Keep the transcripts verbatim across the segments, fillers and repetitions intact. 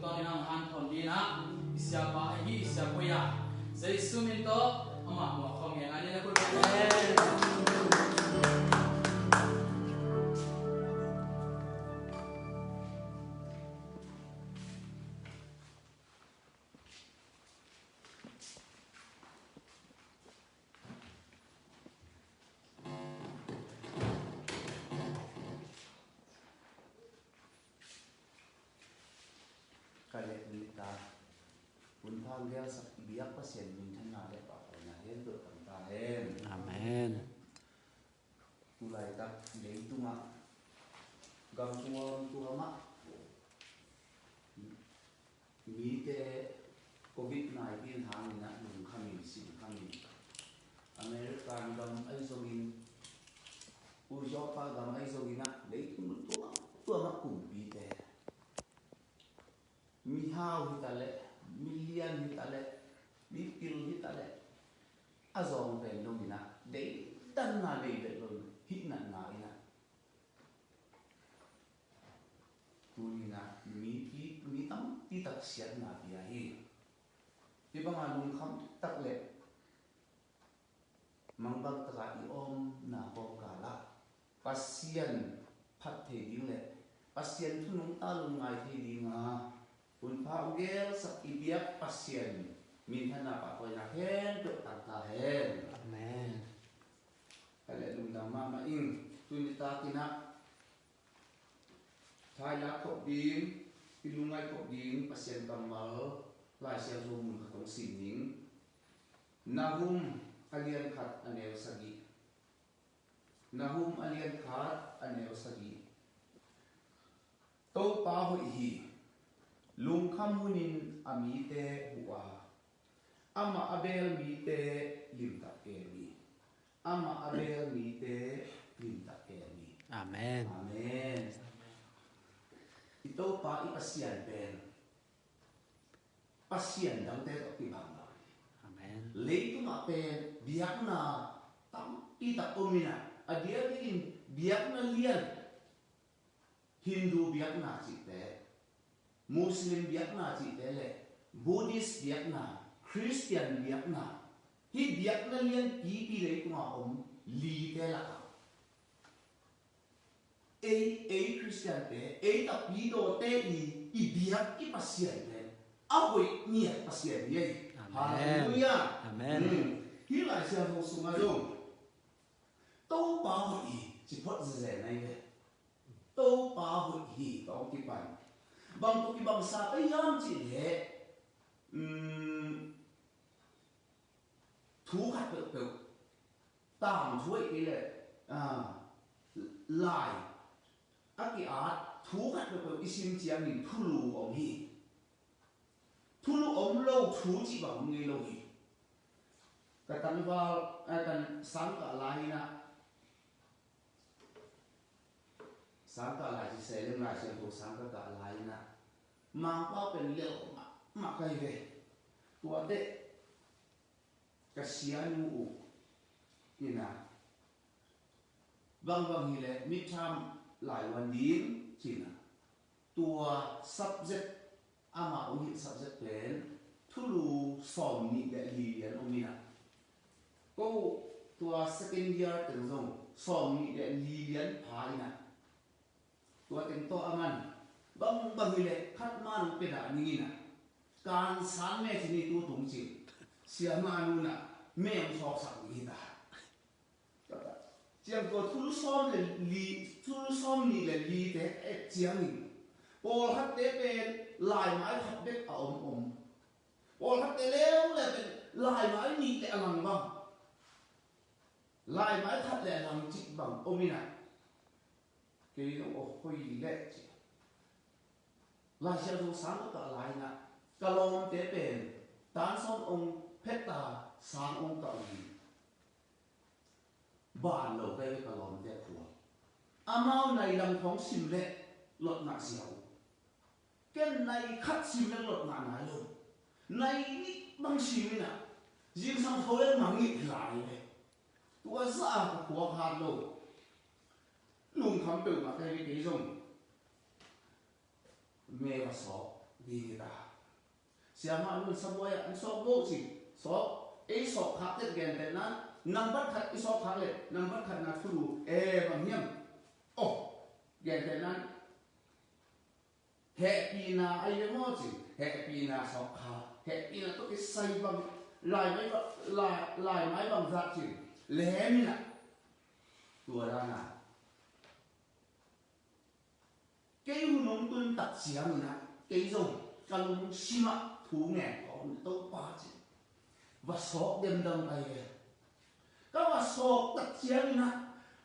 Tua nang hanthawn dingin ah i siapa ahi i siapa a Jesu min tawh amah muak khawm ngen a ni na kul. Amen. Ka leh nita hun thang gelsak i biak Pasian minthanna le pahtawinak hen tuah tang ta hen. Amen. Tulaitak leitungah gam tuamtuamah mite covid nineteen hangin ah lungkhamin sinkhamin American gam ahi zongin Europe gam ahi zongin ah leitung tuamtuamah kumpite mihau hitaleh, milian hitaleh, mipil hitaleh a zawng pen dongin ah deidanna nei vet lo in hihnatna in ah tuni in ah mipi mi tampi tak siatna pia hi. Hih banga lungkham tak le mangbang taka i omna kawmkalah Pasian phat thei ding le Pasian thu nungta lungngai thei dinga hunpha hong gelsak i biak Pasian minthanna pahtawinak hen tuah tang ta hen. Amen. Ka leh lungdam mahmah ing. Tuni takin ah thailak khop ding, i lungngaih khop ding Pasian kammal Lai Siangtho mun khat hong sim ning. Nahum a lian khat a neu sagih. Nahum a lian khat a neu sagih. Topa hoih hi, lungkham hunin a mite huh a, amah a beel mite limtak kem hi. Amah a beel mite limtak kem hi. Amen. Amen. I Topa i Pasian pen Pasian dangte tawh kibang lo. Amen. Leitungah pen biakna tampi tak om in ah, a diakin biakna lian, Hindu biakna cihte, Muslim biakna cihte le Buddhist biakna, Christian biakna, hih biakna lianpipi leitungah om lite lakah ei, ei Khristiante, ei tapidawte i, i biak i Pasian pen a hoih ngiat Pasian hi ei. Amen. Halleluiah. Amen. Hmm. Hih Lai Siangtho sungah zong Topa hoih hi ci phot zezen ahi ve. Topa hoih hi tawh kipan. Bang tawh kibangsa ka hiam cih leh, um, thu khat peuhpeuh, tangthu ahih kei leh, ah, lai a ki-at thu khat peuhpeuh i sim ciangin thulu om hi. Thulu om lo thu cih bang om ngei lo hi. Ka tangval, eh, ka sangkah lai-in ah, sangkah lai ci se leng Lai Siangtho sangkah lai-in ah Mangpau pen lel mahmah ka hi ve. Tuate ka sianu uh in ah bangbang hileh midterm lai wan ding ci-in ah tua subject, amah hong hilh subject pen thulu sawmnih le li lian om in ah, ko tua second year teng zong sawmnih le li lian pha in ah, tua teng tawh a man bangbang hileh khat man hong pia dah ning in ah, kansan me ci ni tu tung cin, siamah nu in ah me hong sawksak ding hi ta. Ciang tua thulu sawm le li, thulu sawmnih le lite et ciangin pawlkhatte pen laimai khat bek a om om. Pawlkhatte leuleu pen laimai nih le a lang bang, laimai khat le a lang cih bang om in ah, kei zong aw hoih leh ci. Lai Siangtho sang ka kah lai-in ah ka lawmte pen tan sawm hong phet ta, sang hong kah uh hi. Ban lo ka hi ve ka lawmte a khua. Amau nai lam khawng sim leh lotngah sia uh. Ken nai khat sim leh lotngah nai lo. Nai nih bang sim in ah zingsang tho leh mangngilh hi lai ve. Tua zah a ka khuak hat lo. Lungkham peuhmah ka hi ve kei zong. Me va sawk. Ni ta. Siamah nun sabuai ah an sawk bo ci. Sawk, ei sawk khak tet gentehna, nambat khat i sawk khak leh nambat khatna thulu e bang hiam? Oh, gentehna hehpihna a hi maw ci. Hehpihna sawk kha, hehpihna tawh kisai bang, laimai bang, lai, laimai bang zah ci. Leminah tua dana kei hun hong tun tak cianginah kei zong ka lungsimah thu ngen kawm Topa ci. Va sawk demdam ka hi ve. Ka va sawk tak cianginah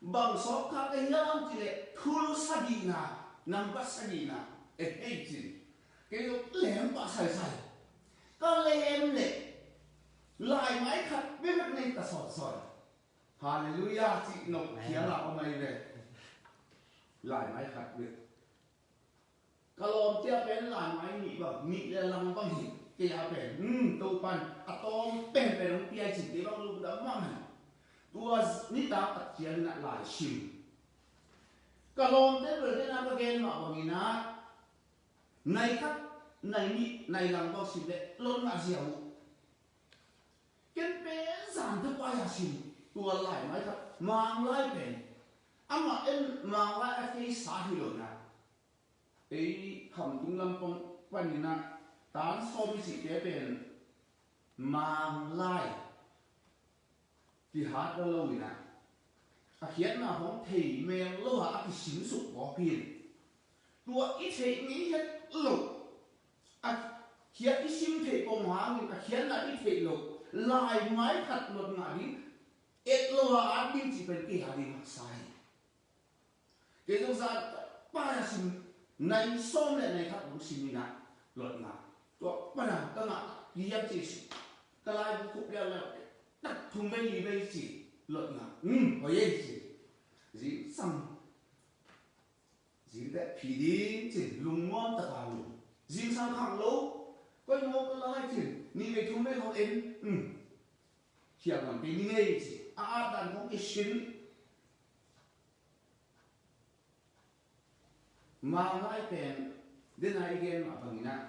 bang sawk kha ka hiam cileh thul sagihna, nambat sagihna e hei ci. Kei zong lem pah saisai. Ka lem leh laimai khat bek nei ta sawnsawn. Halleluiah cih nop khial a om ahi ve. Laimai khat bek. Ka lawmte a pen laimai nih bang, nih le lang bang hi. Kei a pen, hmm, Topan a tawm penpen hong pia hi cin kei bang lungdam mahmah. Tua nitak tak cianginah lai sim. Ka lawmte bel dena ka gen mah banginah nai khat, nai nih, nai lang bang sim leh lotngah ziau uh. Ken pen zan thapai a sim tua laimai khat Manglai pen. Amah en Manglai a theisa hi lo na. Ei Khamtung lam paninah tan sawm i cihte pen Manglai kihat lo inah a khiatna hong thei mel lo a, a kisimsuk bawk hi. Tua i theih ngei het lo, a khiat i sim theih pong hangin a khiatna i theih lo laimai khat lotngah ding, et lo a at ding cih pen kei a ding haksa hi. Kei zong zan pai a sim, nai sawm le nai khat hong sim inah lotngah. Tua pana ka ngah hiam ci si. Ka laibu khup liau liau tak thum vei li vei ci lotngah. Hmm, hoi ei ci. Zingsang zingte phi ding cin lungmuang taka lung. Zingsang khang lo, koi maw ka lai cin ni vei thum vei hong en. Hmm. Khial man pe ni ngei ci. A at dan kong i sin. Manglai pen dena i gen mah banginah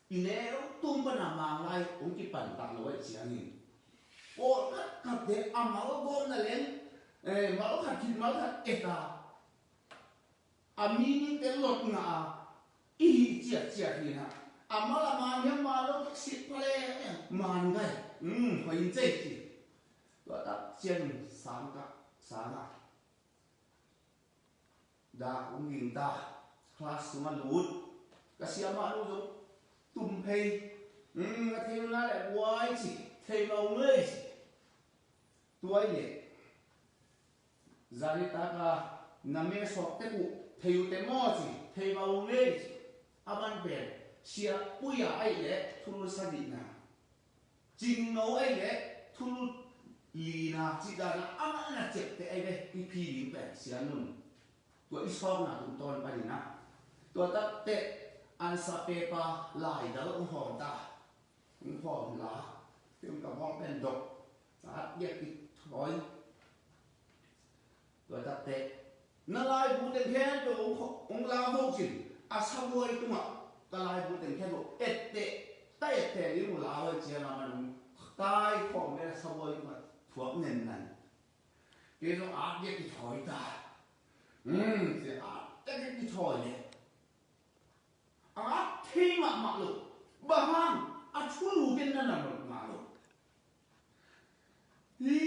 i neu tung pana Manglai hong kipan tak lo ahi ciangin, pawlkhat khatte a mal gawmna leng, eh, mal khat khit mal khat eta a mi ningte lotngah a i hih ciatciat hinah a mal a man hiam man lo kik sit pha le man gai. Hmm, hoi in cei ci. Tua tak ciangin sangkah sangah dak hong ging ta, class sungah lut. Ka siamah nu zong tum phei. Hmm, a thei lo na le buai ci, thei lo ngei ci. Tua i le zani taka na me sawk tek uh thei uh te maw ci, thei lo ngei ci. A man pen sia puia aih le thulu sadihna. Cingno aih le thulu lina cih dana amah na ciapteh aih ve i phi ding pen sian nun. Tua i sawkna tungtawn paninah tua takteh ansa pepa laidal hong hawm ta. Hong hawm la. Tum ka hawm pen dok. At giak i thawi. Tua takteh na laibu teng khempeuh hong kho-, hong la vo cin, a sabuai tungah ka laibu teng khempeuh etteh, ta etteh ding uh la vo ciang a man hong tai khawm le a sabuai tungah thuak nennan. Kei zong at giak i thawi ta. Hmm, ci at giak i thawi le. A thei mahmah lo. Bang hang a thulu ken na na lot ngah lo. Hi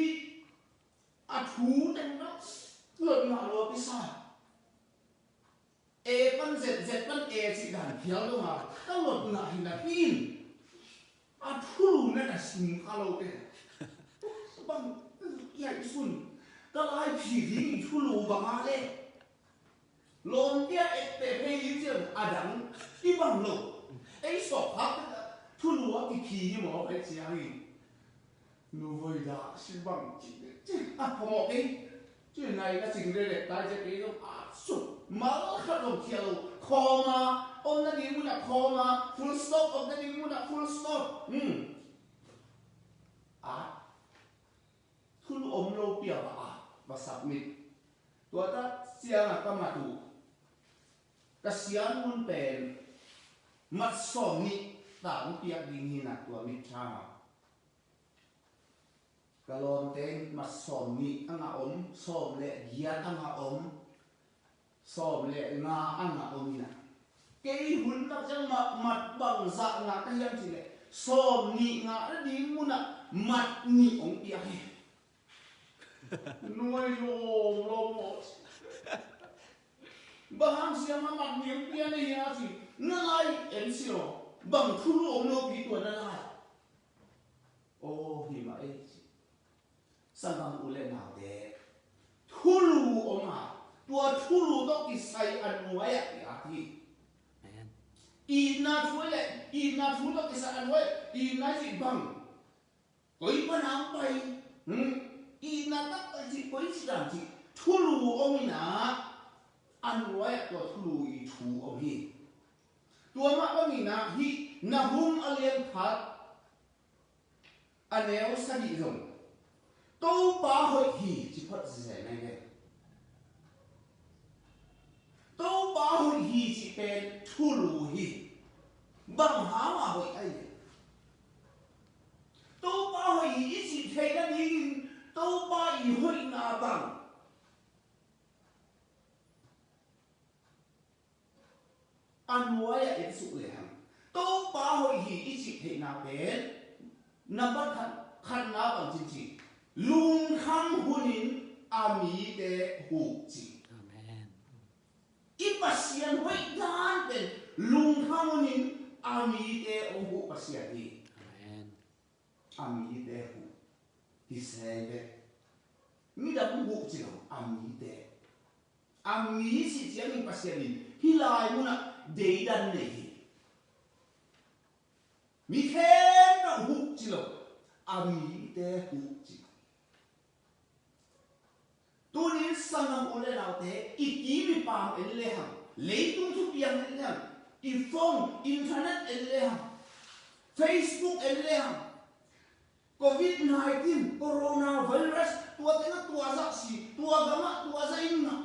a thu teng na lot ngah lo a kisa. E pan zet, zet pan e cih dan phial lo ngah. Ka lot ngah hi na pin. A thulu na na sim kha lo te. Bang, lai sun. Ka lai phi ding thulu bang a le. Lawmte a etteh phei ding ciang a dang i bang lo. Ei sawkkhak thulu a kikhi hi maw pai ciangin. Nu voi dah si bang ci, ci a phamawh kei. Ci nai na cing lelek tai ciang kei zong a suk. Mal khat zong khia lo. Comma, om nading munah comma, full stop, om nading munah full stop. Hmm. A thulu om lo pia va a, va submit. Tua tak ciangah ka mat uh, ka sian hun pen mat sawm nih tang piak ding hi na, tua midterm ah. Ka lawmte in mat sawm nih a ngah om, sawm le giat a ngah om, sawm le nga a ngah om hi na. Kei hun tak ciang mat, mat bang zah ngah ka hiam cih leh, sawm nih ngah nading mun ah mat nih hong piak hi. Nuai lawm lawm maw. Bang hang siam a mat nih hong piak na hia ci, na lai en si lo. Bang thulu om lo pi tua na lai. Aw, hi mah ei ci. Sanggam u le naute, thulu om a, tua thulu tawh kisai a nuai ah i at hi. Amen. Itna thu le, itna thu tawh kisai a nuai, itna cih bang. Koi pan hong pai, hmm? Itna taktak cih, koi ci dan cih, thulu om in a, a nuai ah tua thulu i thu om hi. Tua mah bangin a, hih Nahum a lian khat, a neu sagih zong, Topa hoih hi ci phot zel nai ve. Topa hoih hi ci pen thulu hi. Bang hang a hoih ai ve. Topa hoih hi i cih theih nadingin Topa i hoihna bang a nuai ah en suk lehang, Topa hoih hi i cih theihna pen, nambat khat, khatna bang cin ci, lungkham hunin a mite huh ci. Amen. I Pasian hoih dan pen lungkham hunin a mite hong huh Pasian hi. Amen. A mite huh. Hi se ve. Midang huh ci lo, a mite. A mi cih ciangin Pasian in hih lai munah deidan nei hi. Mi khempeuh huh ci lo, a mite huh ci. Tunin sanggam u le naute, i kim i pam en lehang, leitung thupiang en lehang, i phone, internet en lehang, Facebook en lehang, covid nineteen, coronavirus, tua tengah tua zah si, tua gamah tua zah in ngah.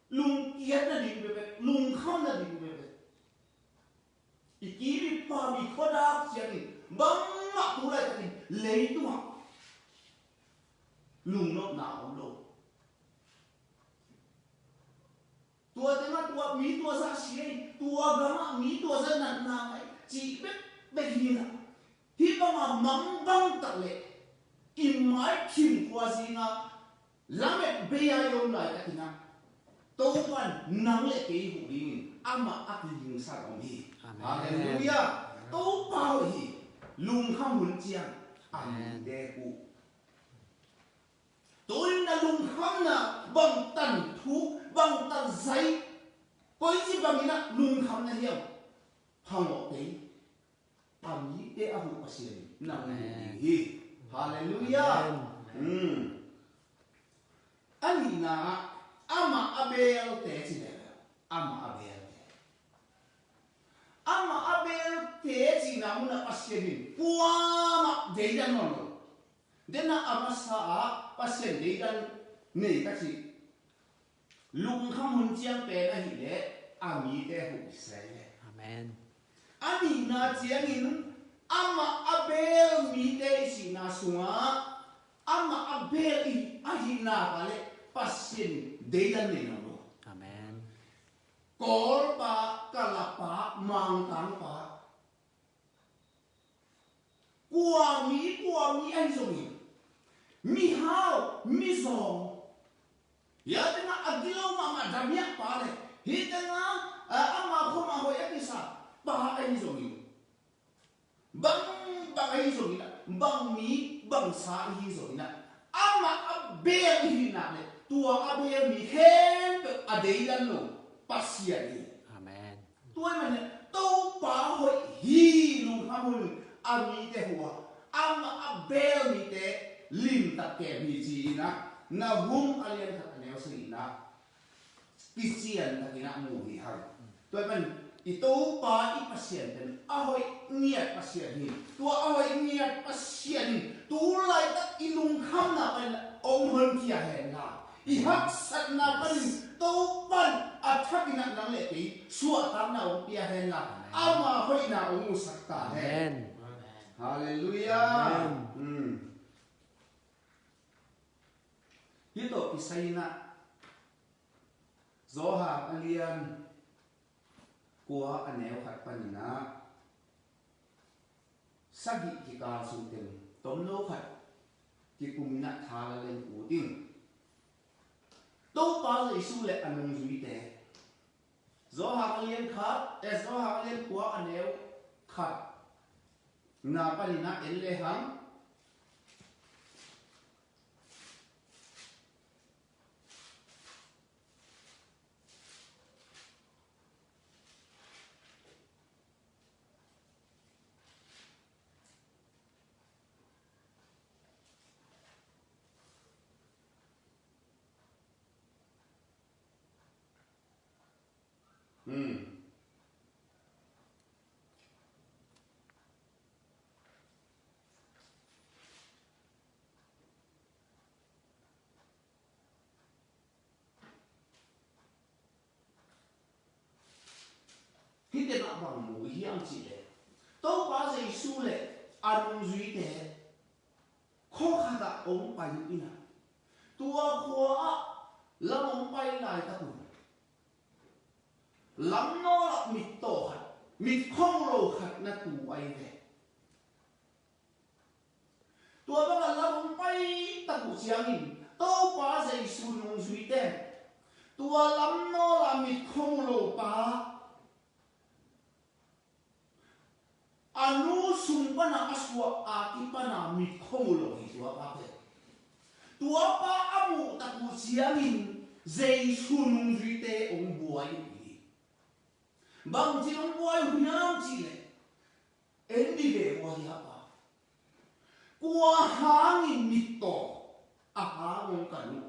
Lungkiat nading bekbek, lungkham nading bekbek. I kim i pam i khuadak ciangin, bangmah tu laitakin leitungah lungnopna om lo. Tua tengah tua mi tua zah si ei, tua gamah mi tua zah natna ngah ei, cih bekbek hi na. Hih bangah mangbang tak leh i mai khim khua zingah lamet bei-a i om laitakin ah, Topan nang le kei huh dingin amah a kigingsan om hi. Amen. Halleluiah. Topa hoih hi. Lungkham hun ciang a mite huh. Tuin na lungkhamna bangtan thu, bangtan zai, koici bangin ah lungkham na hiam? Phangawh kei. A mite a huh Pasian in nang huh ding hi. Halleluiah. Amen. Hmm. A nihna ah, amah a belte ci leh, amah a belte. Amah a belte cihna munah Pasian in kuamah deidan nawn lo. Dena a masa ah Pasian deidan nei ka cih. Lungkham hun ciang pen ahih leh a mite huh kisai leh. Amen. A nihna ciangin amah a beel mite i cihna sungah amah a beel i ahihna ka leh Pasian deidan nei nawn lo. Amen. Kawlpa, Kalapa, Mangkangpa, kua mi, kua mi ahi zongin, mihau, mizawng, hia tengah a gilo mahmah damiak pa le, hih tengah, ah, ama khawmah hoih a kisa pa ahi zongin, bang, bang ahi zongin ah, bang mi, bang sa ahi zongin ah, amah a beel i hih nak le, tua a beel mi khempeuh a deidan lo Pasian hi. Amen. Tua ahih manin Topa hoih hi, lungkham un, a mite huh a, amah a beel mite limtak kem hi ci-in ah, Nahum a lian khat a neu sagihna ah kician takin ah mu hi hang. Tua ahih manin i Topa i Pasian pen a hoih ngiat Pasian hi. Tua a hoih ngiat Pasian in tu laitak i lungkhamna panin hong honkhia hen la, i haksatna panin Topan a thakin ah nang le kei suahtak na hong pia hen la, ama hoihna hong musak ta hen. Amen. Halleluiah. Amen. Hmm. Hih tawh kisai-in ah Johan a lian kua a neu khat panin ah sagih kikal sung teng tomno khat kikum in ah tha la leng ut ing. Topa Jesu le a nungzuite. Johan a lian khat, eh, Johan a lian kua a neu khat na panin ah en le hang. Hmm. Hih tengah bang mu hiam cih leh, Topa Jesu le a nungzuite khua khatah hong pai uh in ah, tua khua ah lam hong pai laitak un, lamnawl ah mittaw khat, mit khua mu lo khat na tu ahi ve. Tua bangah lam hong pai tak uh ciangin Topa Jesu nungzuite, tua lamnawl ah mit khua mu lo pa, a nu sung pana a suah a kipana mit khua mu lo hi tua pa pen. Tua pa a muh tak uh ciangin Jesu nungzuite hong buai uh hi. Bangci hong buai uh hiam cih leh, en dih ve ua hi a pa. Kua hangin mittaw a hang hong kan uh?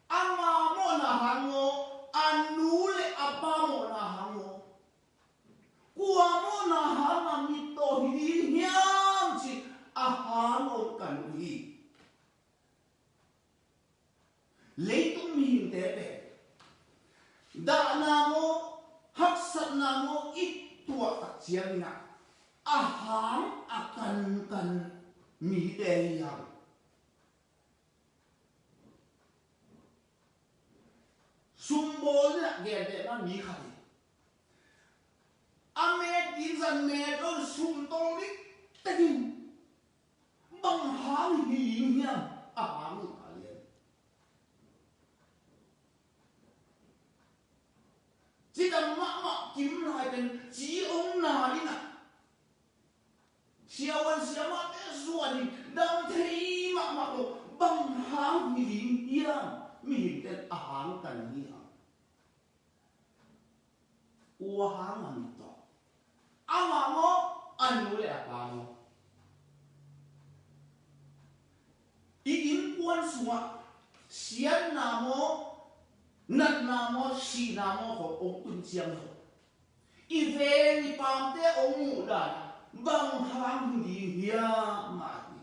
Ama mawhna hang maw, a nu le a pa mawhna hang maw? Kua mawhna hanga mittaw hi ding hiam cih a hang hong kan uh hi. Leitung mihingte pen dahna maw, haksatna maw i tuah tak ciangin ah a hang a kankan mite hi hang. Sumbawl in ah gentehna mi khat hi. A met in zan met lo in sum tol dik tekin, bang hang hi ding hiam a hang in a lian. Cidam mahmah kim lai pen ci ong na in ah, siavuan siamahte zuan in dam thei mahmah lo, bang hang hi ding hiam? Mihingte in a hang kan hi hang. Kua hang a mittaw? Amah maw, a nu le a pa maw? I innkuan sungah siatna maw, natna maw, sihna maw khawng hong tun ciang lo, i veng i paamte hong muhdan bang hang hi ding hiam mah hi.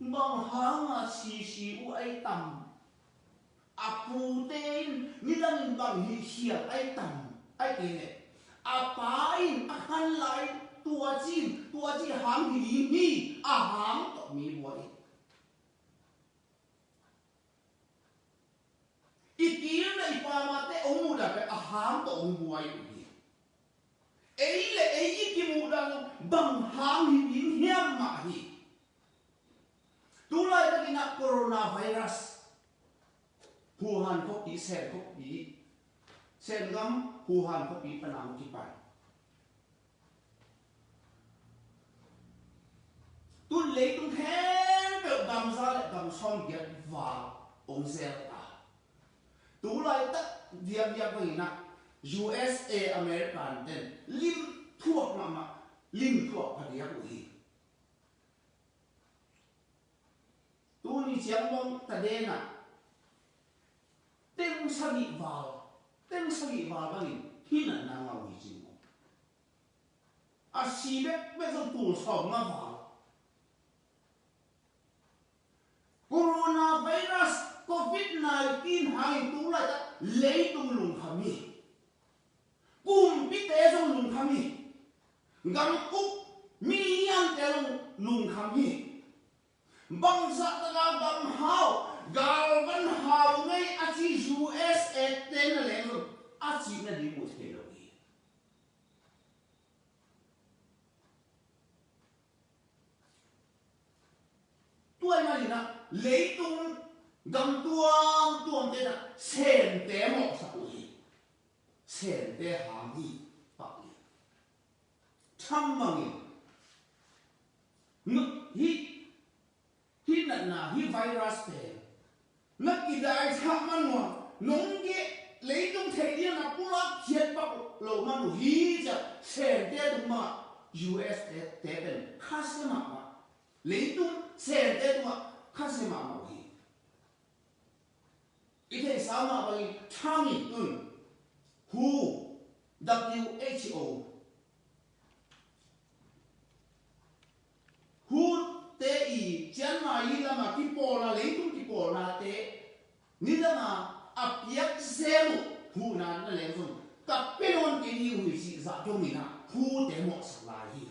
Bang hanga sisi uh ai tam? A pute in nidangin bang hih khial ai tam? Ai kei leh a pa in a khan lai tuaci in tuaci hang hi ding hi, a hang tawh mi buai. I til le i paamte hong muhdan pen a hang tawh hong buai uh hi. Ei le ei i kimuhdan bang hang hi ding hiam mah hi. Tulaitakin ah coronavirus, Wuhan khuapi, Sen khuapi, Sengam Wuhan khuapi pana hong kipan. Tun leitung khempeuh gam za le gam sawmgiat val hong zel ta. Tulaitak diakdiak bangin ah U S A, American ten lim thuak mahmah, lim thuak phadiak uh hi. Tuni ciang bang taden ah teng sagih val, teng sagih val bangin hih natna ngah uh hi cin maw? A si bekbek zong tul sawmnga val. Coronavirus Covid nineteen hangin tu laitak leitung lungkham hi. Kumpite zong lungkham hi. Gam uk miliante zong lungkham hi. Bangzah taka gam hau, galvan hau ngei a ci U S A te na leng zong a cih nading uh thei lo hi. Tua ahih manin ah leitung gam tuamtuamte in ah Sente mawhsak uh hi. Sente hang hi. Pak hi. Trump bangin hih, hih natna, hih virus pen na kidaithah man uh a, nong geh leitung theih ding a na pulak khiat pak loh man uh hi ci-a Sente tung bangah U S A te pen khasia mahmah. Leitung Sente tungah khasia mahmah uh hi. I theihsa mah bangin Trump in tun WHO, W H O, WHO te i cianmai lama kipawlna, leitung kipawlnate nidanga a piak sem uh huhna na leng zong ka pia nawn kei ding uh hi cih zah dongin ah WHO te mawhsak lai hi.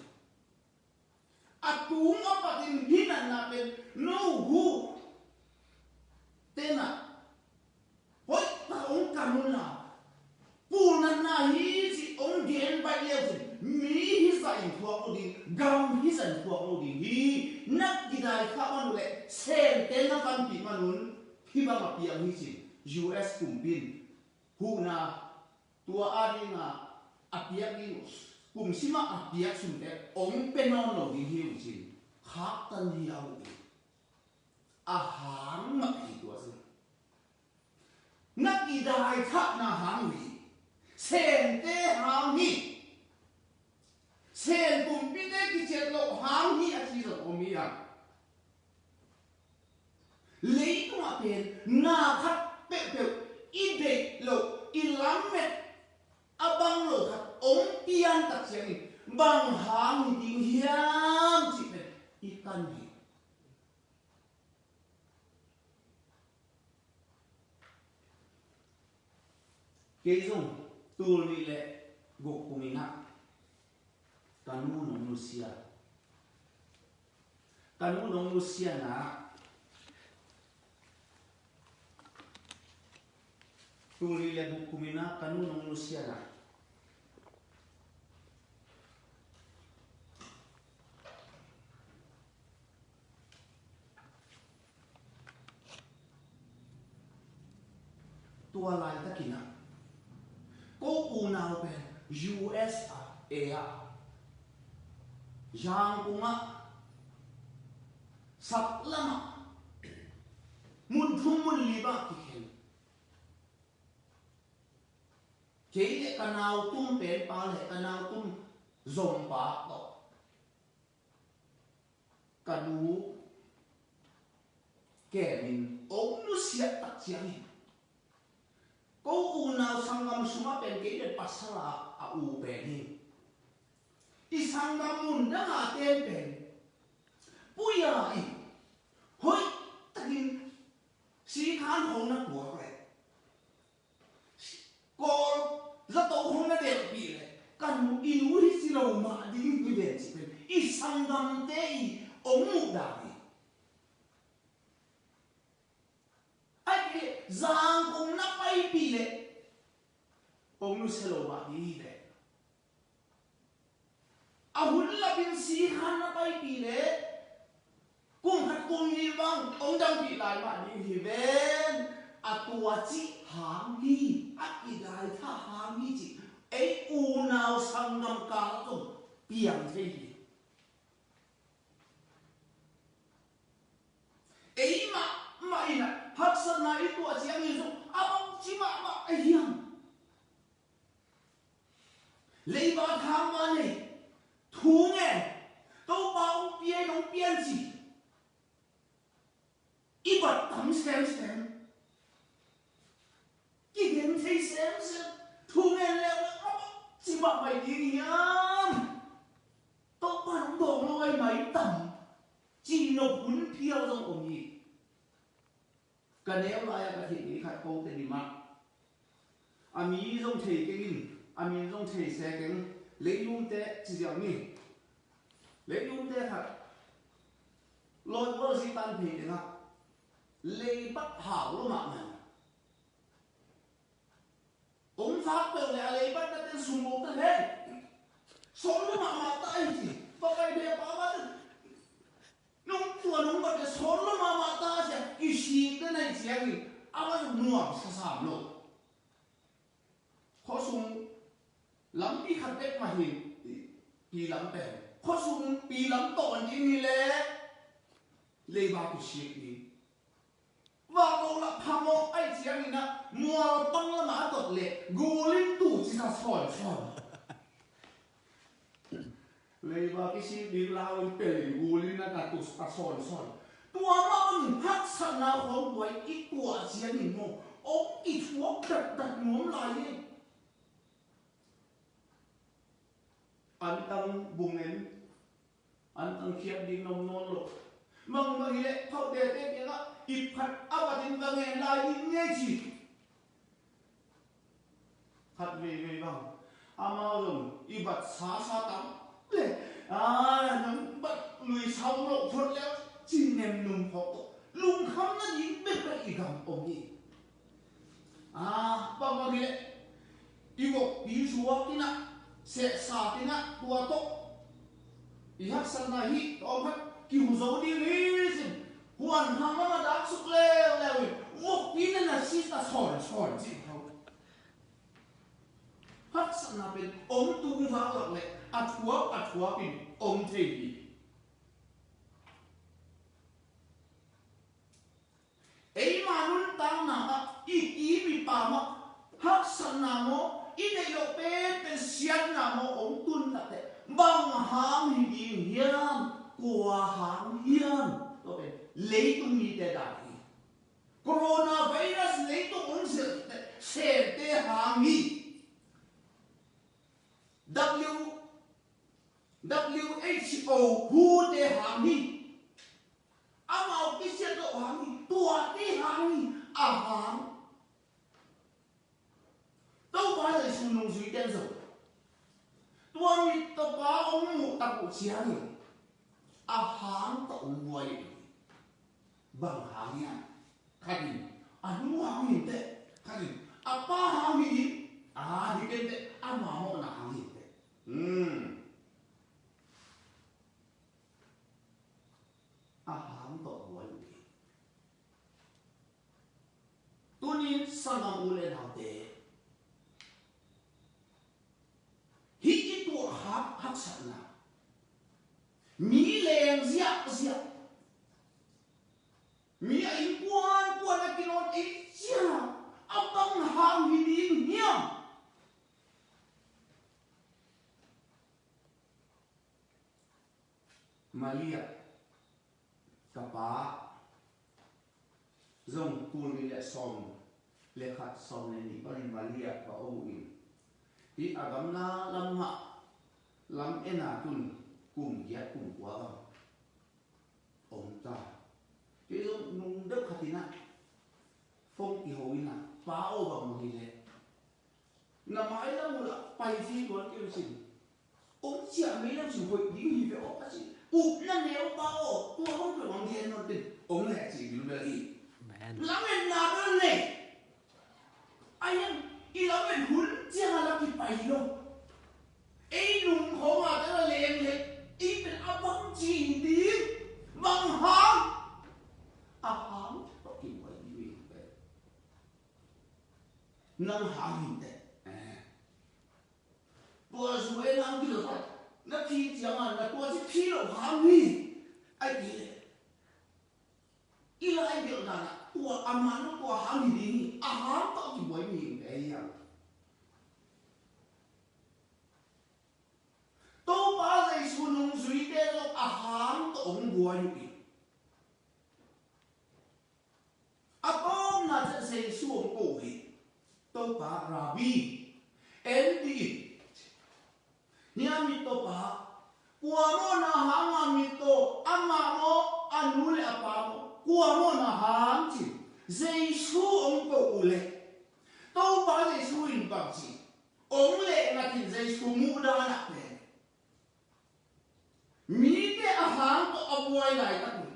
A tung a patin hih natna pen no WHO te in ah hoihtak hong kan un la, pulnatna hi cih hong gen baih leu cin mi hizah in thuak lo ding, gam hizah in thuak lo ding hi. Na kidaithah man uh leh Sente na panpih man un hih bang a piang hi cin U S kumpi in huhna tua a dinga a piak ding uh, kum simah a piak sumte hong pia nawn lo ding hi uh cin khaktan hi a uh hi. A hang mah hi tua zong. Na kidaithahna hang uh hi. Sente hang hi. Sen kumpite kiciat loh hang hi a ci zong om hi a. Leitungah pen na khat peuhpeuh i deih loh, i lamet a bang lo khat hong pian tak ciangin bang hang hi ding hiam cih pen i kan hi. Kei zong tul nih le guk kum in ah ka nu nong nusia, ka nu nong nusia na, tul nih le guk kum in ah ka nu nong nusia na, tua laitakin ah ko unau pen U S A ah, Zangkong ah, saklam ah, mun thum mun li bang kikhen. Kei le ka nau tum penpa le ka nau tum zompa tawh ka nu kemin hong nusiat tak ciangin ko unau sanggam sungah pen kei pen pasal a, a u pen hi. I sanggam mun dang a ten pen puia in hoih takin sikhan hong na tuak leh Kawl zato hong na delhpih leh ka nu, i nu hi si lo mah ding hi ven cih pen i sanggamte i hong muh dan hi. Ahih kei leh Zangkong na paipih leh hong nusia lo mah ding hi ven. A hun lapin sikhan na paipih leh kum khat kum nih bang hong dangpih lai mah ding hi ven. A tua cih hang hi, a kidaithah hang hi cih ei unau sanggam kal zong piang thei hi. Ei mahmah in ah haksatna i tuah ciangin zong a bangci mahmah a hiam? Leiba thangma nei, thu ngen, Topa hong pia in hong pian ci. I bat tam semsem, kigen thei semsem, thu ngen leuleu a bangci mahmah i ding hiam? Topa hong dawng lo ai mai tam ci nop hun phial zong om hi. Ka neu lai-ah ka theih ni khat kote ni mah. A mi zong thei keng in, a mi zong thei se keng. Leilungte ci ziau ni. Leilungte khat lawt gual zi tan thei keng ah, leibat hau lo mahmah. Ong fak peuh le a leibat na ten sum bawk ta hen. Sawm lo mahmah ta i ci. Pakai bia pa ba ten nong tua nong bat le sawm lo mahmah ta sia. I sik na nei ciangin a ba zong nuam sasam lo. Khuasung lampi khat bek mah hi. Pi lam pen khuasung pi lam tawh an ding hi le leiba kisik ding. Vak lo lah phamawh ai ciangin ah mual pang lamah a tot leh gulin tu cisa sawnsawn. Leiba kisik ding lau in pelin gulin a ka tus a sawnsawn. Tua mah bangin haksatna khawng tua i tuah ciangin maw, ong i thuak datdat nuam lai hi. Antang bungen, antang khiat ding nong nawn lo. Mangbang hileh khauh tete kiangah ip khat a batin va ngen lai ding ngei ci. Khat veivei bang amau zong i bat sasa tam le, a, nang bat lui sau loh phot leu ci nem num phawk tawh lungkham nading bekbek i gam om hi. A, bang bang hileh i vokpi zuak inah, sehsa inah, tua tawh i haksatna hi tawm khat kihu zo ding hi cin. Huan hang lam a dak suk leuleu in vokpi na na si ta sawnsawn cih tho. Haksatna pen om tung vak lak le a thuak a thuak in om thei hi. Eima nuntakna ah i kim i pam ah haksatna maw, i neih loh penpen siatna maw ong tun tak teh bang hang hi ding hiam? Kua hang hiam? Tua pen leitung mite dan hi. Coronavirus leitung ong zilh teh Sente hang hi. W, W H O, who te hang hi. Amau kisiat loh hang hi. Tuate hang hi. A hang. Topa Jesu nungzui ten zong tua mittawpa ong muh tak uh ciangin a hang tawh ong buai uh hi. Bang hang hiam? Khat in a nu hang hi inteh. Khat in a pa hang hi in. A hi kei inteh, ama mawhna hang hi inteh. Hmm. A hang tawh buai uh hi. Tunin sanggam u le naute, hih i tuah hak haksatna, mi leng ziahziah, mi a innkuan kuan a kinawn ei cia, a bang hang hi ding hiam? Malia, ka pa zong tul nih le sawm le khat, sawm le nih panin Malia ka om uh in, hih a gamla lam mah lam en a tun kum giat kum kua bang om ta. Kei zong nung deuh khat in ah phone kiho in ah, pa aw, bang mah hi leh na mailam uh lah pai thei tuan kei uh cin. Ong ciah mailam cin hoih ding hi ve aw, a ci. Upna neu pa aw, tua hong peuh hong gen nawn ten ong leh ci bilbel hi. Amen. Lametna bel nei. A hian i lamet hun ciang a la kipai lo. Ei nung khawng a tala leng leh ei pen a bang ci hi ding. Bang hang? A hang tawh kibuai ding hi pen. Nang hang hi inteh. Eh. Tua zu ei nang kilawm, na phi ciang a na tua ci phi lo hang hi. Ai ti leh i lai gelh dan ah tua amah lo tua hang hi ding hi. A hang tawh kibuai mi hi inteh hiam? Topa Jesu nungzuite zong a hang tawh hong buai uh hi. A tawpna ciang Jesu hong ko uh hi. Topa, Rabbi, en dih in. Hia mittawpa, kua mawhna hanga mittaw, amah maw, a nu le a pa maw, kua mawhna hang cin. Jesu hong ko uh leh, Topa Jesu in bang ci? Hong leh ngat in Jesu muhdan ah pen mite a hang tawh a buai laitak un,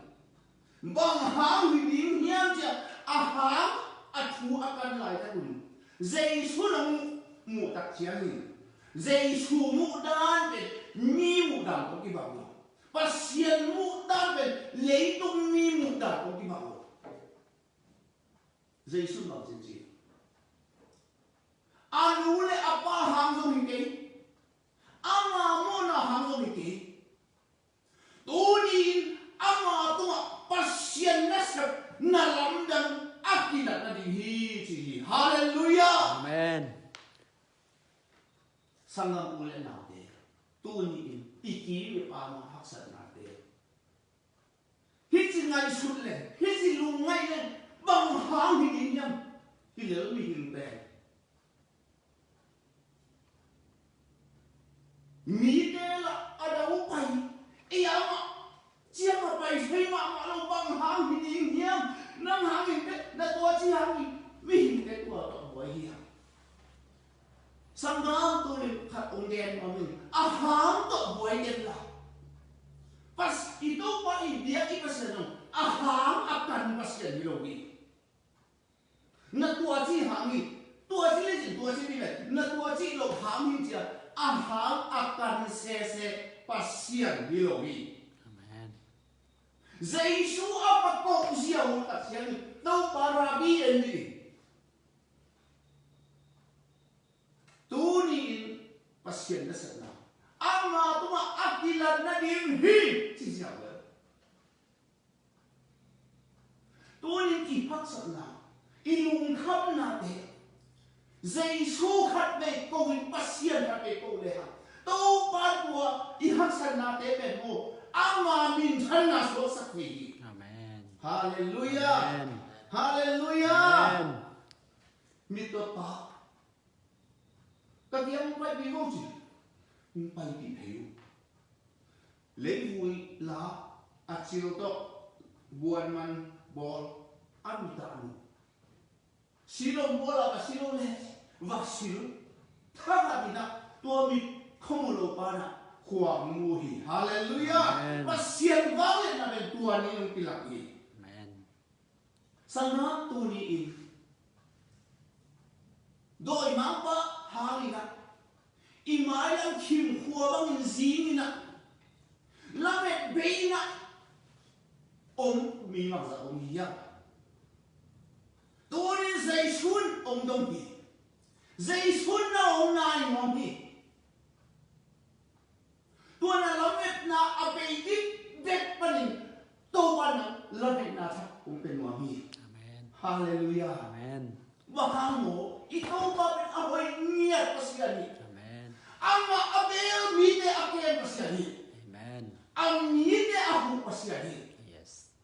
bang hang hi ding hiam ci-a a hang a thu a kan laitak un, Jesu na muh, muh tak ciangin Jesu muhdan pen mi muhdan tawh kibang lo. Pasian muhdan pen leitung mi muhdan tawh kibang lo. Jesu bang ci ci? A nu le a pa hang zong hi kei. Ama mawhna hang zong hi kei. Tuni-in ama tungah Pasian nasep na lamdang a kilat nading hi ci hi. Halleluiah. Amen. Sanggam u le naute, tuni-in i kim i pam a haksatnate, hih ci ngaihsut leng, hih ci lungngaih leng, bang hang hi ding hiam? Hi lel mihing pen mite lah a dau pai, ei amah ciang a pai thei mahmah lo, bang hang hi ding hiam? Nang hangin teh na tua ci hangin mihingte tua tawh buai hiam? Sanggam, tuni khat hong gen nuam ing, a hang tawh buai den la. Pas, i Topa i biak i Pasian zong a hang a kan Pasian hi lo hi. Na tua ci hang hi, tua ci lecin tua ci ding le, na tua ci lo hang hi ci-a a hang a kan sese Pasian hi lo hi. Amen. Jesu a va koh zia uh tak ciangin Topa Rabbi en dih. Tuni-in Pasian nasepna ama tungah a kilat nading hi ci zia uh. Tunin i haksatna, i lungkhamnate, Jesu khat vei ko in, Pasian khat vei ko le hang, Topa tua i haksatnate pen maw, ama minthanna suaksak thei hi. Amen. Halleluiah. Amen. Halleluiah. Amen. Mittuat pa, ka kiang hong paipih ko ci. Hong paipih phei uh. Leivui la a cil tawh buanman bawl a mit a nu. Sil hong bawl a, va sil hong le, va sil. Thakhat in ah tua mit khua mu lo pa in ah khua hong mu hi. Halleluiah. Amen. Pasian vangliatna pen tua ni hong kilak hi. Amen. Sanggam, tuni-in dawimangpa hangin ah i mailam khimkhua bangin zingin ah lamet bei in ah om mi bangzah om hiam? Tunin Jesu in hong dong hi. Jesu in na om nai nuam hi. Tua na lametna a bei dikdek panin Topa in lametna thak hong pia nuam hi. Amen. Halleluiah. Amen. Bang hang maw, i Topa pen a hoih ngiat Pasian hi. Amen. Amah a bel mite a kem Pasian hi. Amen. A mite a huh Pasian hi. Yes.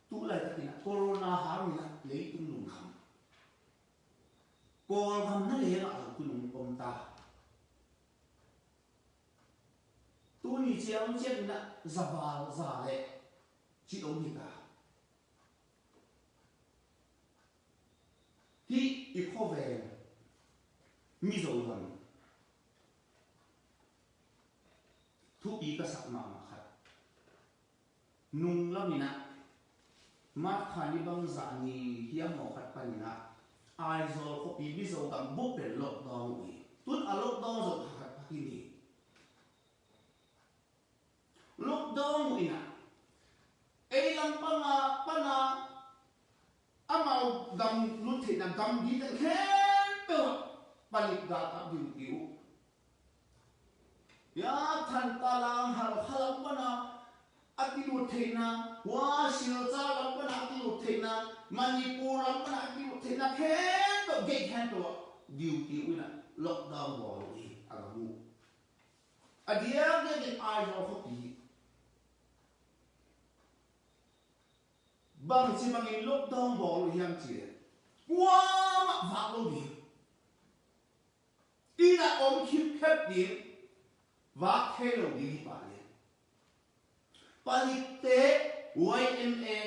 Tu laitakin ah corona hangin ah leitung lungkham, Kawlgam na lengah zong tu nung om ta. Tuni ciang ciangin ah za val za leh cih om hi ta. Hih i khuaveng Mizoram thupi ka sak mahmah khat. Nung lamin ah March kha ni bang zah ni hiam maw khat panin ah Aizawl khuapi Mizo gam bup pen lockdown uh hi. Tun a lockdown zong kha khat pha khin hi. Lockdown uh in ah ei lam pana pana amau gam lut theihna gam dite khempeuh ah palik galkap duty uh. Ya, Thantlang, Halkha lam pana a kilut theihna, hua Silchar lam pana a kilut theihna, Manipur lam pana a kilut theihna khempeuh, gate khempeuh ah duty uh in ah lockdown bawl uh hi a gam uh. A diakdiakin Aizawl khuapi bangci bangin lockdown bawl uh hiam cih leh kuamah vak lo ding, inn ah om khipkhep ding, vak thei lo ding hi pah leh. Palikte, Y M A,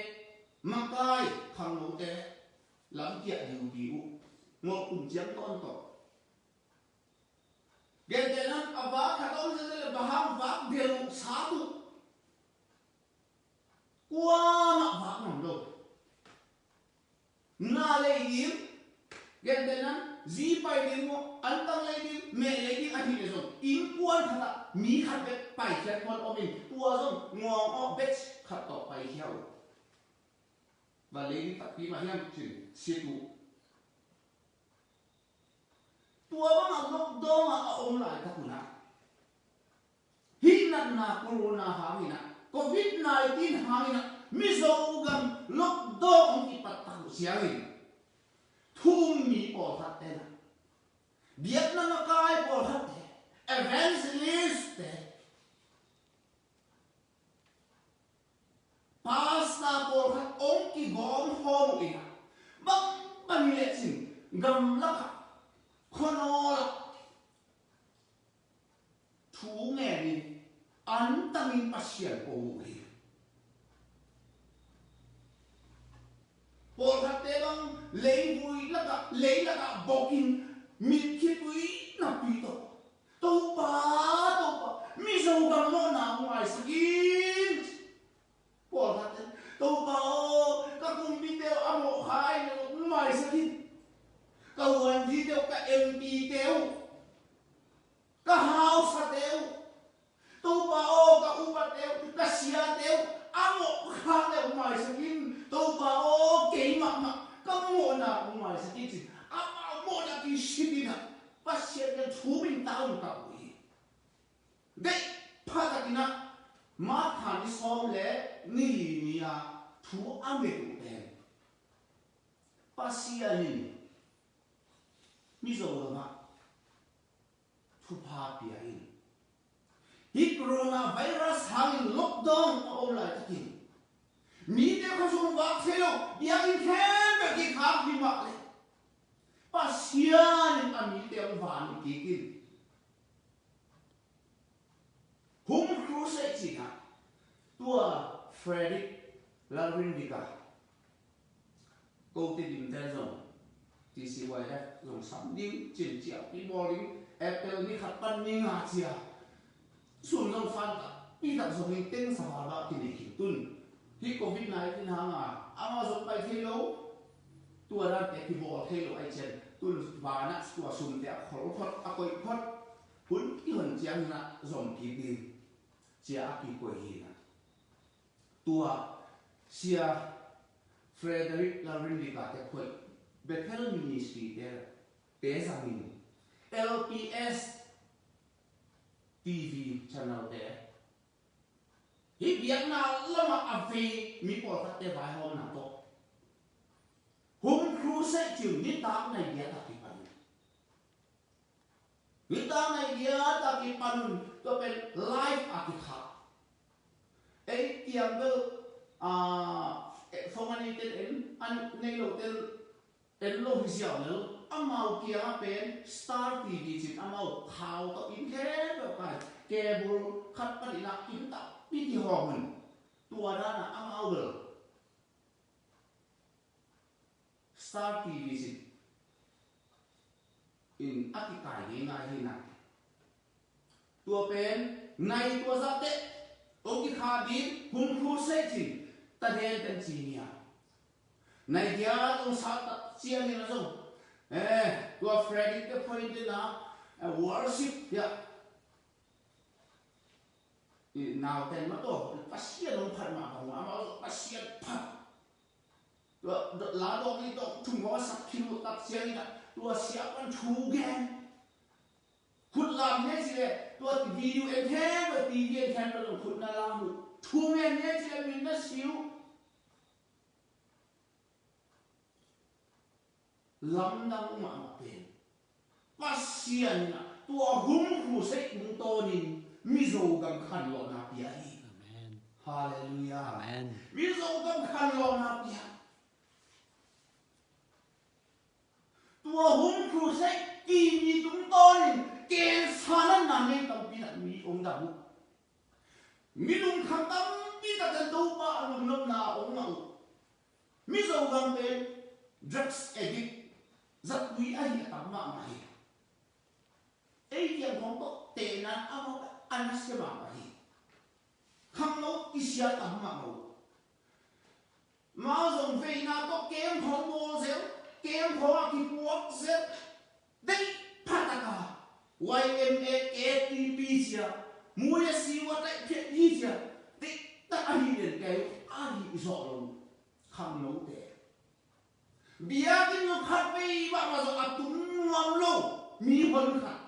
makai, khangnote lamkiah duty uh, ngawh kum ciang tawntawn. Gentehna a vak khat om zenzen le bang hang vak del uh, sat uh. Kuamah vak ngam lo. Na lei ding, gentehna zi pai ding maw, antang lei ding, meh lei ding ahih leh zong innkuan khatah mi khat bek paikhiat khol om in, tua zong ngawng awk batch khat tawh paikhia uh. Van lei ding takpi mah hiam cin sit uh. Tua bangah lockdown ah a om laitak un ah, hih natna corona hangin ah, covid nineteen hangin ah, Mizo gam lockdown hong kipat tak uh ciangin, thu-um mi pawlkhatte in ah, biakna makai pawlkhatte, evangelistte, pastor pawlkhat hong kigawm khawm uh in ah, bangbang hi lecin gamlakah, khuanawl ah thu ngenin antangin Pasian ko uh hi. Pawlkhatte bang leivui lakah, lei lakah bokin mitkhitui napi tawh, Topa, Topa, Mizo gam mawhna hong maisak in. Pawlkhatte, Topa aw, ka kumpite uh a mawhkha ahi leh hong maisak in. Ka huanzite uh, ka M P te uh, ka hausate uh, Topa aw, ka upate uh, ka siate uh a mawhkha leh hong maisak in. Topa aw, kei mahmah ka mawhna hong maisak in, ci-in amau mawhna kisitin ah Pasian kiang thu-um in tangko uh hi. Deih pha takin ah, March kha ni sawm le ni li ni-a thu a nget uh pen, Pasian in Mizoram ah thupha pia in. Hih coronavirus hangin lockdown a om laitakin mite khuasung vak thei lo, biakinn khempeuh kikhak hi mah leh, Pasian in a mite hong van kik in. Home Crusade ci-in ah, tua Frederick Lalrindika, kote dimte zong T C Y F zong sam ding, cin ciah pi bawl ding, April ni khat pan ni nga ciah sun zong fan tak pi tak zong in teng sa val bah kinei khin tun. Hih covid nineteen hanga amau zong pai thei lo. Tua dante kibawl thei lo ahih ciang tun vanah tua sumte a khol phot, a koih phot. Hun kihon ciangin ah zom kik ding, ci-a a kikoih hi-in ah, tua Sia Frederick Lalrindika te khuai, Bethel Ministry te, te zangin, L P S T V channel te, hih biakna lamah a vei mi pawlkhatte vaihawmna tawh Home Crusade ci-in nitak nai giat a kipan. Nitak nai giat a kipan un, tua pen live a kikhak. Ei kiang bel, ah, eh, phone a neite in en, a nei lote in en lo hi ziau lel. Amau kiangah pen Star T V ci-in amau khau tawh inn khempeuh kai, cable khat panin ah inn tampi kihawm un. Tua dan ah amau bel Star T V ci-in a kikai ngeingai hi-in ah, tua pen nai tua zah teh hong kikhak ding, Home Crusade ci-in, ta den pen ci ni-a, nai giat hong sat tak ciangin ah zong, eh, tua Frederick te phoih in ah, eh, worship, ya, i nauten mah tawh Pasian hong phat mah bang, amau Pasian phat. Tua la dawng ni dawng thum hong a sak khin uh tak ciangin ah, tua sia pan thu gen. Khut lam ni ci leh, tua video en khempeuh, T V en khempeuh zong khut na lam uh. Thu ngen ni ci leh min na si uh. Lamdang mahmah pen Pasian in ah tua Home Crusade tungtawnin Mizo gam khanlawhna pia hi. Amen. Halleluiah. Amen. Mizo gam khanlawhna pia. Tua Home Crusade timi tungtawnin cancer natna nei tampi in ah mi hong dam uh. Mi lungkham tampi tak ten Topa a lungnopna a om mah uh. Mizo gam pen drugs addict, zatui ahi a tam mahmah hi. Ei kiang khawng tawh tehna amau a nasia mahmah hi. Khangno kisia tam mahmah uh. Amau zong veina tawh kem khawng bawl zel, kem khawng a kipuak zel. Deih phataka Y M A, K T P cia, muia siwa taih phiat hi cia. Deih tak ahi den kei ahi zawh lo khangnote. Biakinn lo khat vei mahmah zawh a tung nuam lo mi hon khat.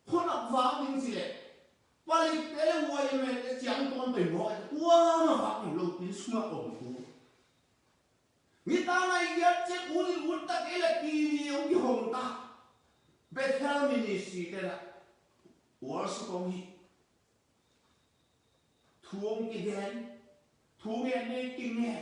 Khuanak vak ding ci leh, palikte le huaimete ciang tawn pei mawh, kuamah vak ding lo inn sungah om thu. Nitak nai giat ciang ut in ut tak ei le T V hong kihong ta. Bethel Ministry te lah worship hong hi. Thu hong kigen, thu gen nei kinge.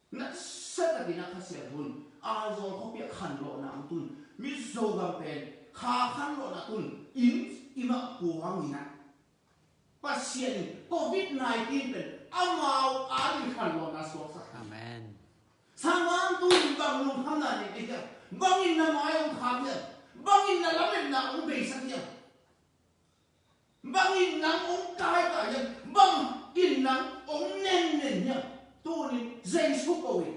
Nasia takin a Kha Siangtho in Aizawl khuapi ah khanlawhna hong tun. Mizo gam pen kha khanlawhna tun, inn i mah kuang in ah. Pasian in Covid nineteen pen amau ading khanlawhna suaksak. Amen. Sangvang tu in bang lungkhamna nei ka hiam? Bang in na mai hong khak hiam? Bang in na lametna hong beisak hiam? Bang in nang hong kaikai hiam? Bang in nang hong nennen hiam? Tunin Jesu ko in,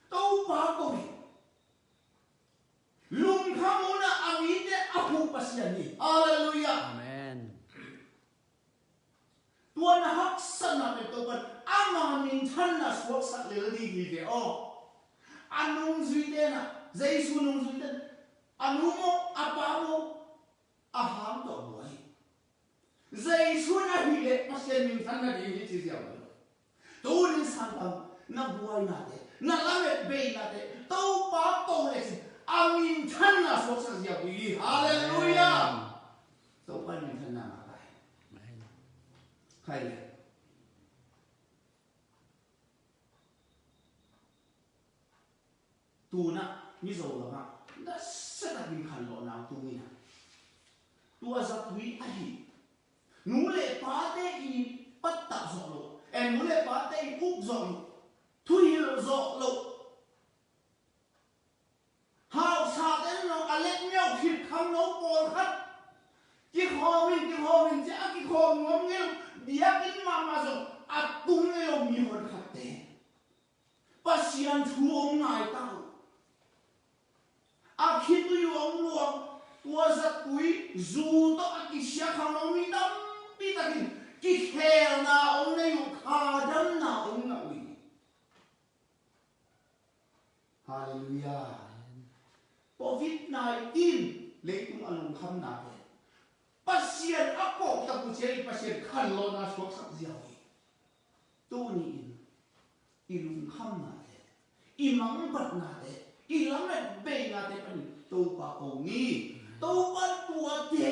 Topa ko in. Lungkham un ah a mite a phuh Pasian hi. Halleluiah. Amen. Tua na haksatna pen Topa in ama minthanna suaksak lel ding hi ve aw. A nungzuite in ah, Jesu nungzuite in, a nu maw, a pa maw, a hang tawh buai. Jesu in ahih leh Pasian minthanna ding hi ci ziau lo. Tunin sangkam, na buainate, na lamet beinate Topa ko le cin a minthanna suaksak ziau ding hi. Halleluiah. Amen. Topa minthanna ngah lai. Amen. Khai le. Tunah Mizoram ah nasia takin khanlawhna hong tung in ah, tua zatui ahi, nu le pate i pattah zawh loh, eh, nu le pate i uk zawh loh, thuhilh zawh loh, hauhsate in lo a letmiau khit khangno pawlkhat kikhawm in, kikhawm in ci a kikhawm nuam ngei lo, biakinn mahmah zong a tung ngei lo mi honkhatte Pasian thu hong ngai ta uh. A khitui uh hong luang, tua zatui zu tawh a kisia khangno mi tampi takin kikhelna hong nei uh, khadamna hong ngah uh hi. Halleluiah. Covid nineteen leitung a lungkhamnate Pasian a kawh tak uh ciangin Pasian khanlawhna suaksak ziau hi. Tuni-in i lungkhamnate, i mangbatnate, i lamet beinate panin Topa ko ni. Topa tuate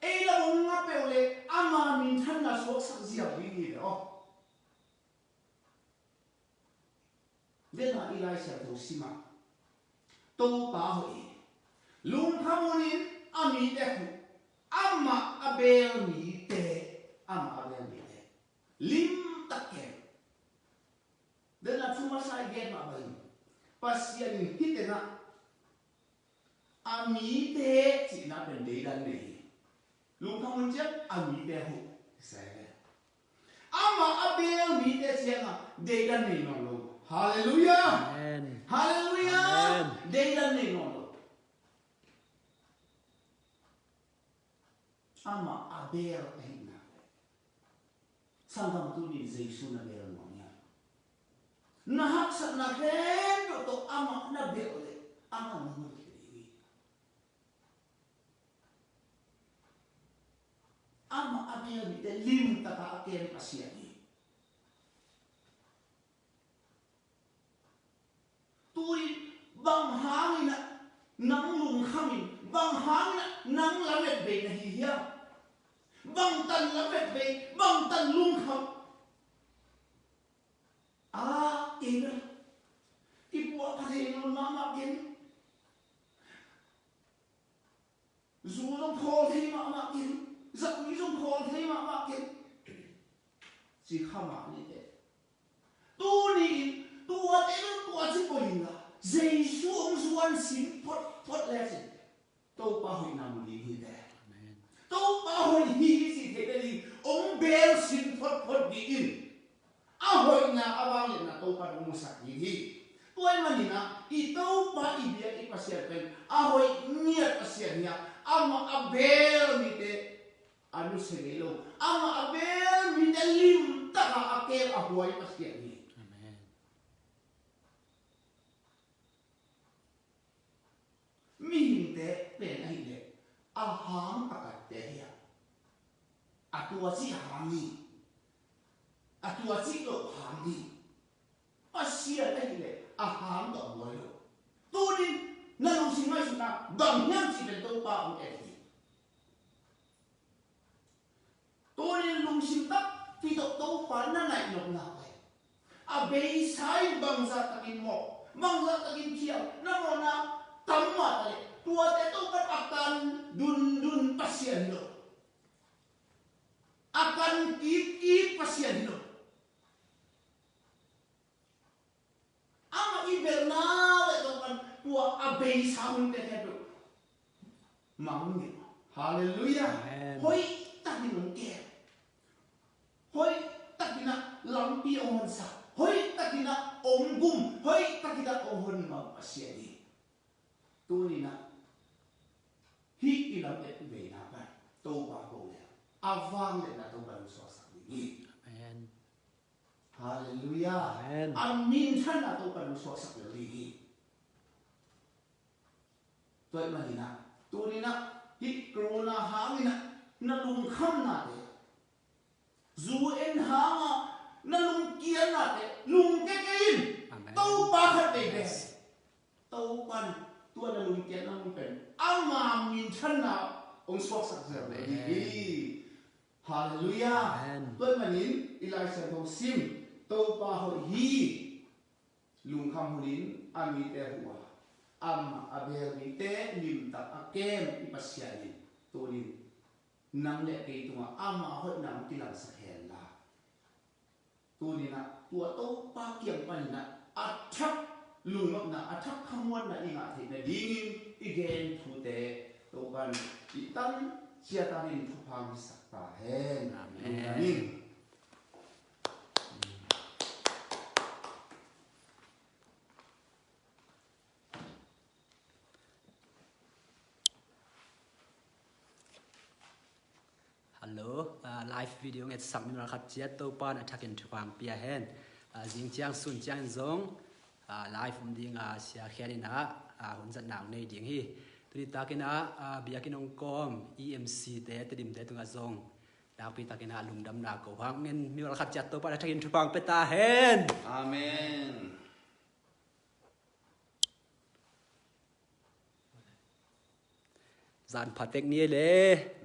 ei lam hong ngah peuh le ama minthanna suaksak ziau ding hi ve aw. Dena i Lai Siangtho simah Topa hoih hi. Lungkham un in a mite huh, amah a beel mite, amah a beel mite limtak kem. Dena thu masa i gen mah bangin Pasian in hih tengah a mite cihna pen deidan nei hi. Lungkham un ciang a mite huh. Amah a beel mite ciangah deidan nei nawn lo. Halleluiah. Amen. Halleluiah. Amen. Deidan nei nawn lo. Amah a beel ahihna. Sanggam, tuni Jesu na beel nuam hiam? Na haksatna khempeuh tawh amah na beel leh amah na muankhia ding hi. Amah a beel mite limtaka a kem Pasian hi. Tu-in bang hangin ah nang lungkham in, bang hangin ah nang lamet bei na hi hiam? Bangtan lamet bei, bangtan lungkham? A, kei bel kipuah pha thei nawn mahmah kei. Zu zong khawl thei mahmah kei, zak ni zong khawl thei mahmah kei. Ci kha mah ni teh. Tuni-in tuate bel tua ci poi inla, Jesu hong zuan sin photphot lecin Topa hoihna mu ding hi teh. Amen. Topa hoih hi ci thei le ding, hong bel sin photphot ding in. A hoihna a vangliatna Topa hong musak ding hi. Tua ahih manin ah i Topa i biak i Pasian pen a hoih ngiat Pasian hi a, amah a bel mite a nusia ngei lo, amah a bel mite limtak a a kem a huai Pasian hi. Amen. Mihingte pen ahih leh a hang a katte hi a, a tua cih hang hi. A tua cih loh hang hi. Pasian ahih leh a hang tawh a buai lo. Tunin na lungsim ngaihsutna bang hiam cih pen Topa hong et hi. Tunin lungsim takpi tawh Topa na naih nopna pen a beisa in bangzah takin mawh, bangzah takin khial, na mawhna tam mah ta leh tuate Topa a kan dundun Pasian hi lo. A kan kikkik Pasian hi lo. Amah i belhna le Topan tua a beisa hunte khempeuh mang ngei. Halleluiah. Amen. Hoih takin hong kem. Hoih takin ah lampi hong honsak. Hoih takin ah hong gum. Hoih takin ah hong honmang Pasian hi. Tuni-in ah hih i lam et veina pan Topa ko le a vangliatna Topa hong suaksak ding hi. Amen. Halleluiah. Amen. A minthanna Topa hong suaksak lel ding hi. Tua ahih manin ah tuni-in ah hih corona hangin ah na lungkhamnate, zu en hanga na lungkiatnate lungkia kei in. Amen. Topa khat vei bek. Yes. Topan tua na lungkiatna mun pen ama minthanna hong suaksak zel ding hi. Amen. Halleluiah. Amen. Tua ahih manin i Lai Siangtho sim, Topa hoih hi. Lungkham hunin a mite huh a, amah a bel mite limtak a kem i Pasian in tunin nang le kei tungah ama hoihna hong kilangsak hen la. Tuni-in ah tua Topa kiang panin ah a thak lungnopna, a thak khamuanna i ngah theih nadingin i gen thute Topan i tan ciatan in thupha hong hisak ta hen. Amen. Lungdam ing. Hallo, ah, live video ngetsak mimal khat ciat Topan a thakin thupha hong pia hen. Ah, zing ciang sun ciangin zong, ah, live om ding, ah, Sia Khian in ah, ah, hun zatna hong nei ding hi. Tuni takin ah, ah, biakinn hong kawm E M C te, Tedim te tungah zong nakpi takin ah lungdamna ko hang in mimal khat ciat Topan a thakin thupha hong pia ta hen. Amen. Zan pha tek ni le.